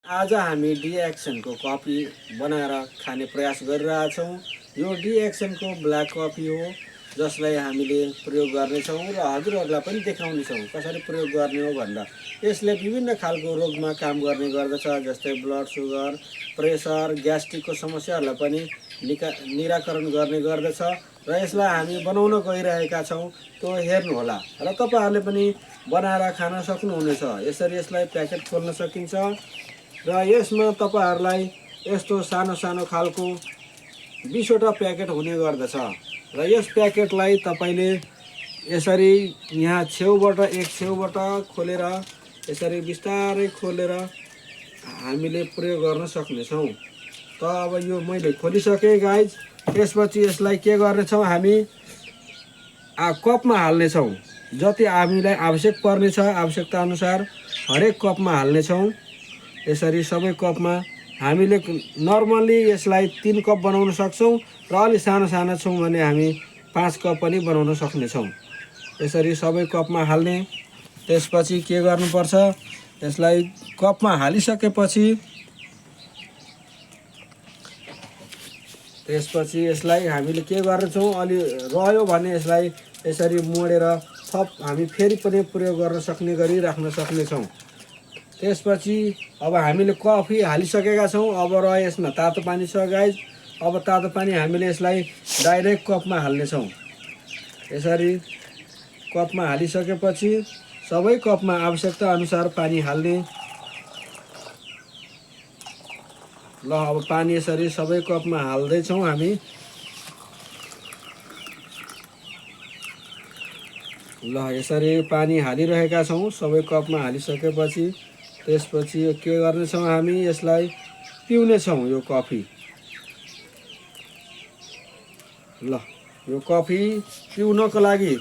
आज हामी डिएक्सनको कफी बनाएर खाने प्रयास गरिरहेछौँ। यो डिएक्सनको ब्ल्याक कफी हो जसलाई हामीले प्रयोग गर्नेछौँ र हजुरहरूलाई पनि देखाउनेछौँ कसरी प्रयोग गर्ने हो भनेर। यसले विभिन्न खालको रोगमा काम गर्ने गर्दछ, जस्तै ब्लड सुगर, प्रेसर, ग्यास्ट्रिकको समस्याहरूलाई पनि निराकरण गर्ने गर्दछ र यसलाई हामी बनाउन गइरहेका छौँ। त्यो हेर्नुहोला र तपाईँहरूले पनि बनाएर खान सक्नुहुनेछ। यसरी यसलाई प्याकेट खोल्न सकिन्छ र यसमा तपाईहरुलाई यस्तो सानो सानो खालको 20 वटा प्याकेट हुने गर्दछ र यस प्याकेटलाई तपाईले यसरी यहाँ छेउबाट एक छेउबाट खोलेर यसरी बिस्तारै खोलेर हामीले प्रयोग गर्न सक्नेछौँ। त अब यो मैले खोलिसके गाइज। त्यसपछि यसलाई के गर्नेछौँ हामी कपमा हाल्नेछौँ। जति हामीलाई आवश्यक पर्नेछ आवश्यकता अनुसार हरेक कपमा हाल्नेछौँ। यसरी सबै कपमा हामीले नर्मली यसलाई 3 कप बनाउन सक्छौँ र अलि सानो सानो छौँ भने हामी 5 कप पनि बनाउन सक्नेछौँ। यसरी सबै कपमा हाल्ने। त्यसपछि के गर्नुपर्छ, यसलाई कपमा हालिसकेपछि यसलाई हामीले के गर्छौँ, अलि रह्यो भने यसलाई यसरी मोडेर थप हामी फेरि पनि प्रयोग गर्न सक्ने गरी राख्न सक्नेछौँ। त्यसपछि अब हामीले कफी हालिसकेका छौँ। अब रह्यो यसमा तातो पानी छ गाइज। अब तातो पानी हामीले यसलाई डाइरेक्ट कपमा हाल्नेछौँ। यसरी कपमा हालिसकेपछि सबै कपमा आवश्यकता अनुसार पानी हाल्ने। ल अब पानी यसरी सबै कपमा हाल्दैछौँ हामी। ल यसरी पानी हालिरहेका छौँ सबै कपमा हालिसकेपछि। त्यसपछि के गर्नेछौँ हामी यसलाई पिउनेछौँ यो कफी। ल यो कफी पिउनको लागि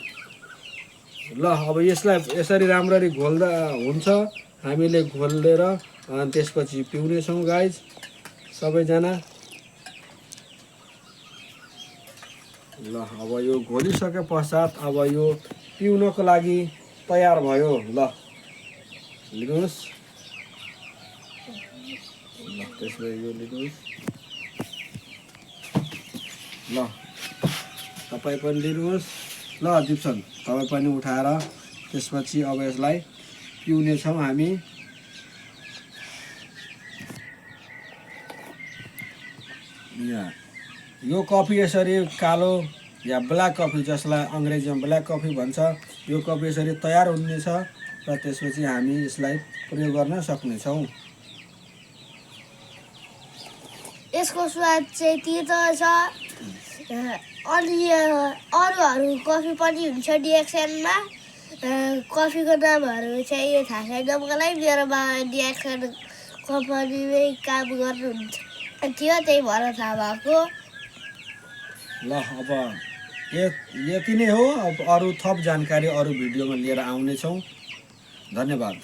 ल अब यसलाई यसरी राम्ररी घोल्दा हुन्छ। हामीले घोलेर अनि त्यसपछि पिउनेछौँ गाइज सबैजना। ल अब यो घोलिसके पश्चात अब यो पिउनको लागि तयार भयो। ल लिनुहोस्। ल त्यसलाई यो लिनुहोस्। ल तपाईँ पनि लिनुहोस्। ल दिप्सन तपाईँ पनि उठाएर त्यसपछि अब यसलाई पिउनेछौँ हामी। यहाँ यो कफी यसरी कालो या ब्ल्याक कफी जसलाई अङ्ग्रेजीमा ब्ल्याक कफी भन्छ, यो कफी यसरी तयार हुनेछ र त्यसपछि हामी यसलाई प्रयोग गर्न सक्नेछौँ। यसको स्वाद चाहिँ तीतो छ। अनि अरूहरू कफी पनि हुन्छ डिएक्सनमा। कफीको नामहरू चाहिँ यो थाहा छैन मलाई। मेरोमा डिएक्सन कम्पनीमै काम गर्नुहुन्छ थियो, त्यही भएर थाहा भएको। ल अब यति नै हो। अब अरू थप जानकारी अरू भिडियोमा लिएर आउनेछौँ। धन्यवाद।